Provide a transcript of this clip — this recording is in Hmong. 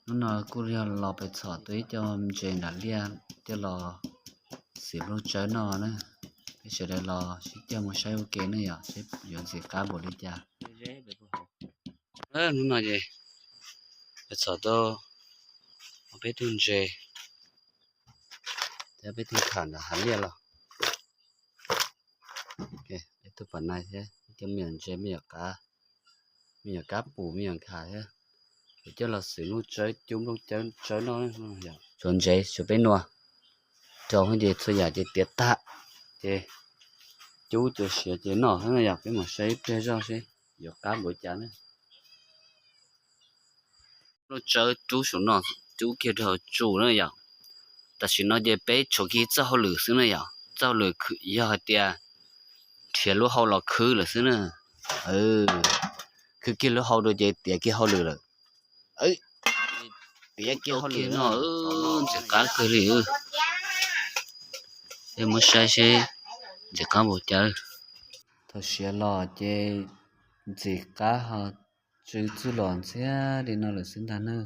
Hnub no kuj yog los pem txhom tau ib co ntses nram liaj coj los xim nplooj tsawb noj na. Peb sawv daws los sib coj mus saib ua ke ne yom, seb yuav ntxim qab npaum li cas. Hnub no ces pem txhom tau ob peb tug ntses thiab peb tug tham nram hav liaj los. Peb tug pam nai thiab cov me nyuam ntses me nyuam qab, me nyuam kab pum me nyuam nkhav thiab. Yuav coj los xim nplooj tsawb cub nplooj tsawb noj. Tshuav ntses tshuav peb nua, rau hwv ces txhua yam ces tiav tag, ces cub cua siav ces noj xwb na yom. Peb mus saib ib pliag zoj seb yuav qab npaum cas na. Nplooj tsawb rub saum no, rub kiag rau hauv tsu na yom. Tam sim no ces peb tshuav kiag txoj hauj lwm xwb na yom. Txoj hauj lwm yog hais tias nrhiav lub hau los khwb lawm xwb na. Khwb kiag lub hau rau ces tiav kiag hauj lwm lawm. Tiav kiag hauj lwm no, ntxim qab kawg li. Peb muab saib seb ntxim qab npaum cas. Thaum siav los ces ntxim qab ho tsw txuj lom ntxhiab li no lawm xwb ntag na.